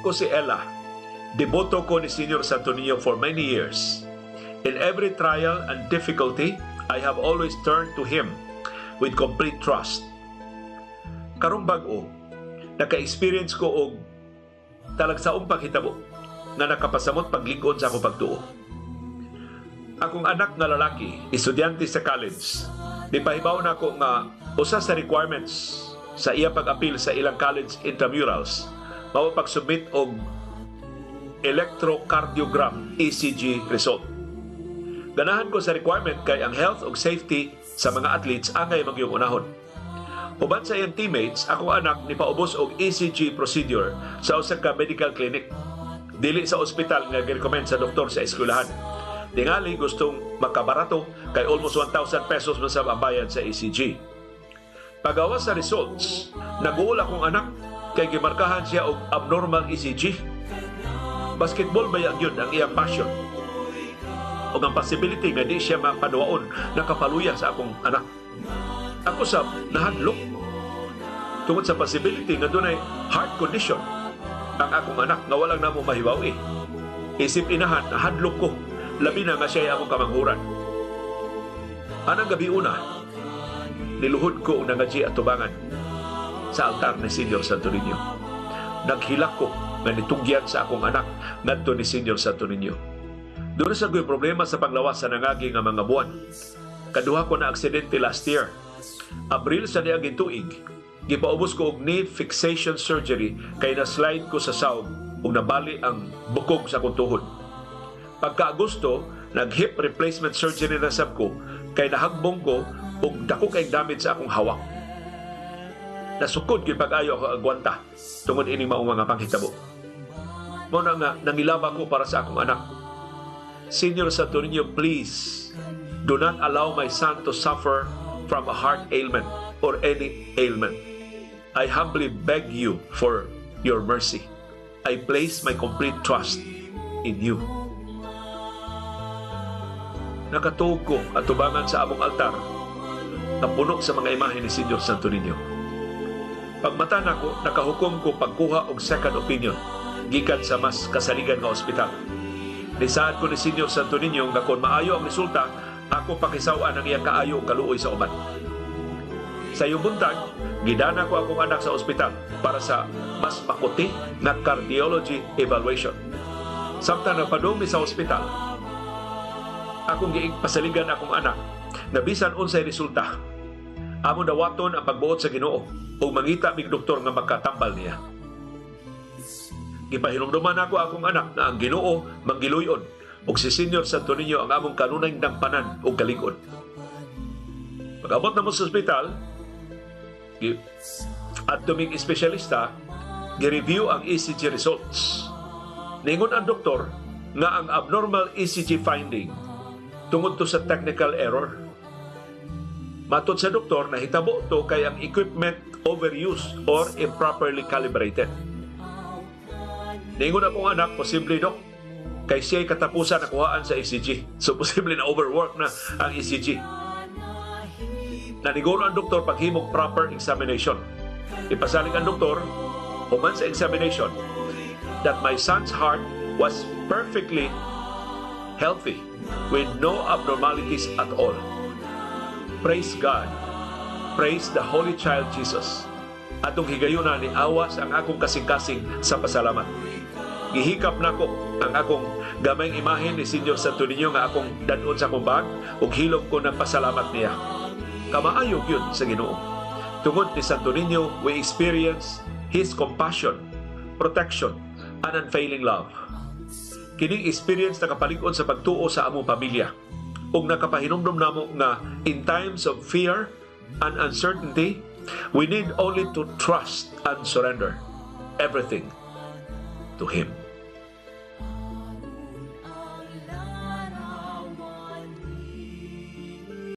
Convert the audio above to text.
Ko si Ella. Deboto ko ni Senior Santo Niño for many years. In every trial and difficulty, I have always turned to him with complete trust. Karong bag-o, naka-experience ko og talagsaong paghitabo nga nakapasamot paglig-on sa akong pagtuo. Akong anak nga lalaki, estudyante sa college, nipahibaw nako nga usa sa requirements sa iya pag-apil sa ilang college intramurals mao pag-submit og electrocardiogram, ECG result. Ganahan ko sa requirement kay ang health ug safety sa mga athletes angay magyung unahon. Uban sa iyang teammates, akong anak nipaubos og ECG procedure sa usa ka medical clinic. Dili sa ospital nga girecommend sa doktor sa eskwelahan. Tingali gustong makabarato kay almost 1,000 pesos man sab ang bayad sa ECG. Pagawas sa results, naguol akong anak kay gimarkahan siya og abnormal ECG. Basketball ba yun ang iyang passion? O ang possibility nga di siya mapaduwaon, nakapaluya sa akong anak. Ako sa nahadlok tungod sa possibility nga dunay heart condition ang akong anak nga walang namo mahibaw eh. Isip inahan, nahadlok ko. Labi na nga siya akong kamanghuran. Anang gabi una, niluhod ko og nangadyi atubangan sa altar ni Senior Santo Niño. Naghilak ko nga nitugyan sa akong anak ngadto ni Senior Santo Niño. Doon sa ko'y problema sa panglawas sa nangagi nga mga buwan. Kaduha ko na aksidente last year. Abril sa niaging tuig, gipaubos ko og knee fixation surgery kay na-slide ko sa sawg ug nabali ang bukog sa akong tuhod. Pagka Agosto, nag-hip replacement surgery na sab ko kay nahagbong ko ug dako kay damage sa akong hawak. Nasukod gyud pag-ayo ako agwanta tungod ining maong mga panghitabo. Mao na nga nangilaba ko para sa akong anak. Senior Santo Niño, please do not allow my son to suffer from a heart ailment or any ailment. I humbly beg you for your mercy. I place my complete trust in you. Nakatuog ko atubangan sa among altar na puno sa mga imahe ni Senyor Santo Niño. Pagmata nako, nakahukom ko pagkuha og second opinion gikan sa mas kasaligan nga ospital. Nisaad ko ni Senyor Santo Niño nga kung maayo ang resulta, ako pakisaw-an ang iyang kaayo ug kaluoy sa uban. Sa iyong buntag, gidana ko akong anak sa ospital para sa mas makuti nga cardiology evaluation. Samtang nagpadung mi sa ospital, akong giigpasaligan akong anak na bisan unsay resulta, among dawaton ang pagbuot sa Ginoo ug mangita mig doktor nga makatambal niya. Gipahinumduman nako akong anak na ang Ginoo manggiluyon ug si Senyor Santo Niño ang among kanunayng dangpanan ug kalig-on. Pag-abot na mo sa ospital, at tuming espesyalista, gi-review ang ECG results. Ningon ang doktor nga ang abnormal ECG finding tungod to sa technical error. Matod sa doktor, nahitabo to kay ang equipment overused or improperly calibrated. Ningon akong anak, "Posible, Dok, kay siya'y katapusan nakuhaan sa ECG." So posible na overwork na ang ECG. Naniguro ang doktor paghimog proper examination. Ipasalig ang doktor, human sa examination, that my son's heart was perfectly healthy with no abnormalities at all. Praise God. Praise the Holy Child Jesus. Atong higayuna ni awas ang akong kasing-kasing sa pasalamat. Gihikap nako ang akong gamayng imahe ni Senyor Santo Niño nga akong dadon sa akong bag ug hilom ko ng pasalamat niya. Kamaayo gyud sa Ginoo. Tungod ni Santo Niño, we experience His compassion, protection, and unfailing love. Kining experience nakapalig-on sa pagtuo sa among pamilya ug nakapahinumdom namo nga in times of fear and uncertainty, we need only to trust and surrender everything to Him.